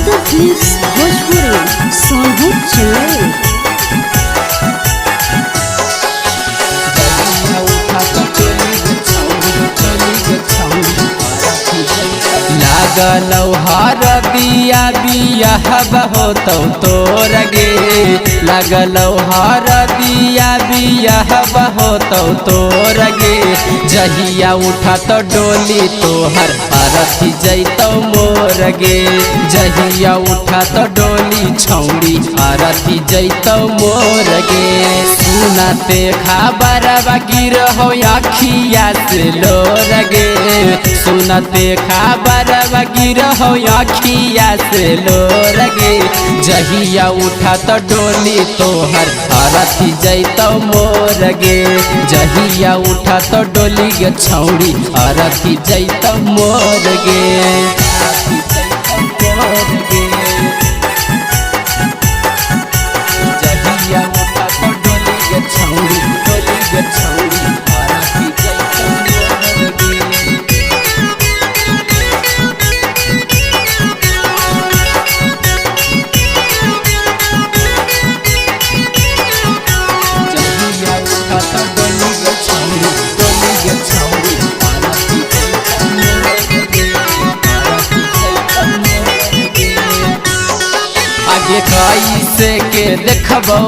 Sagar films Bhojpuri Sonbhadra Chennai. लागल हर बिया बिया होतौ तोर गे, लागल हर बिया बिया होतौ तोर गे। जहिया उठा तो डोली तोहर अरथी जैतौ मोर गे, जहिया उठा तो डोली छौड़ी अरथी जैतौ मोर गे। सुनते खबरवा गिरहो अखिया से लोर गे, सुनते खबरवा गिरहो अखिया से लोर गे। जहिया उठा तो डोली तोहर अरथी जैतौ मोर गे, जहिया उठा तो डोली गे छौड़ी अरथी जैतौ मोर गे। जहिया उठा तो डोली गे छौड़ी, डोली गे छौड़ी अरथी जैतौ मोर गे। जहिया उठा तो डोली गे छौड़ी, डोली गे छौड़ी अरथी जैतौ मोर गे, अरथी जैतौ मोर गे। आगे कैसे के देखबौ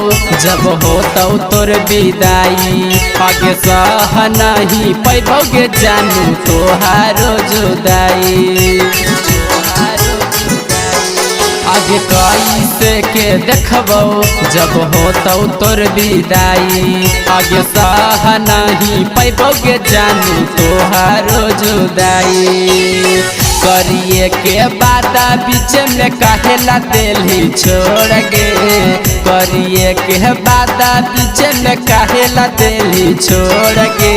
जब होतौ तोर विदाई, आगे सह नहीं पैबौ गे जानू तोहारो जुदाई। आगे कैसे के देखबौ जब होतौ तोर विदाई, आगे सह नहीं पैबौ गे जानू तोहारो जुदाई। करिए के वादा बीच में काहेला देली छोड़ गे, करिए के वादा बीच में काहेला देली छोड़ गे।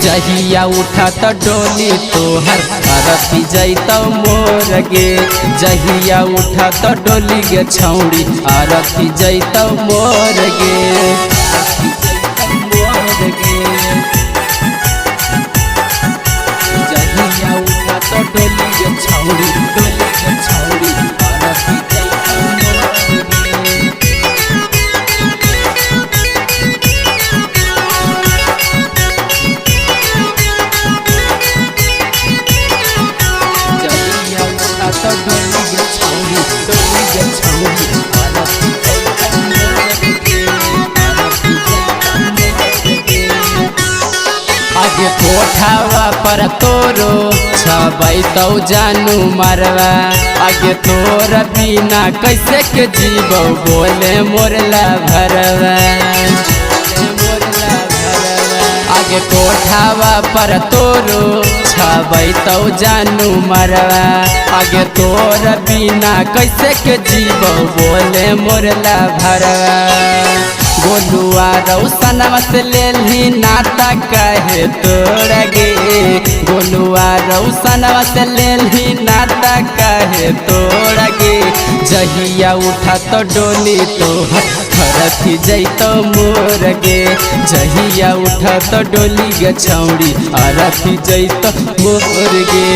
जहिया उठा तो डोली तोहर अरथी जैतौ मोर गे, जहिया उठा तो डोली गे छौड़ी अरथी जैतौ मोर गे। जहिया उठा तो डोली गे छौड़ी, डोली गे छौड़ी अरथी जैतौ मोर गे। जहिया उठा तो डोली गे छौड़ी, डोली गे छौड़ी अरथी जैतौ मोर गे, अरथी जैतौ मोर गे। आगे कोठावा पर तोरो छबै तौ जानू मरवा, आगे तोर बिना कैसे के जीवौ बोले मोरला भरवा। आगे कोठावा पर तोरो छबै तौ जानू मरवा, आगे तोर बिना कैसे के जीवौ बोले मोरला भरवा। गोलुआ रौसनवा से लेली नाता कहे तोड़ गे, गोलुआ रौसनवा से लेली नाता कहे तोड़ गे। जहिया उठा तो डोली तोहर अरथी जैतौ मोर गे, जहिया उठा तो डोली गे छौड़ी अरथी जैतौ मोर गे।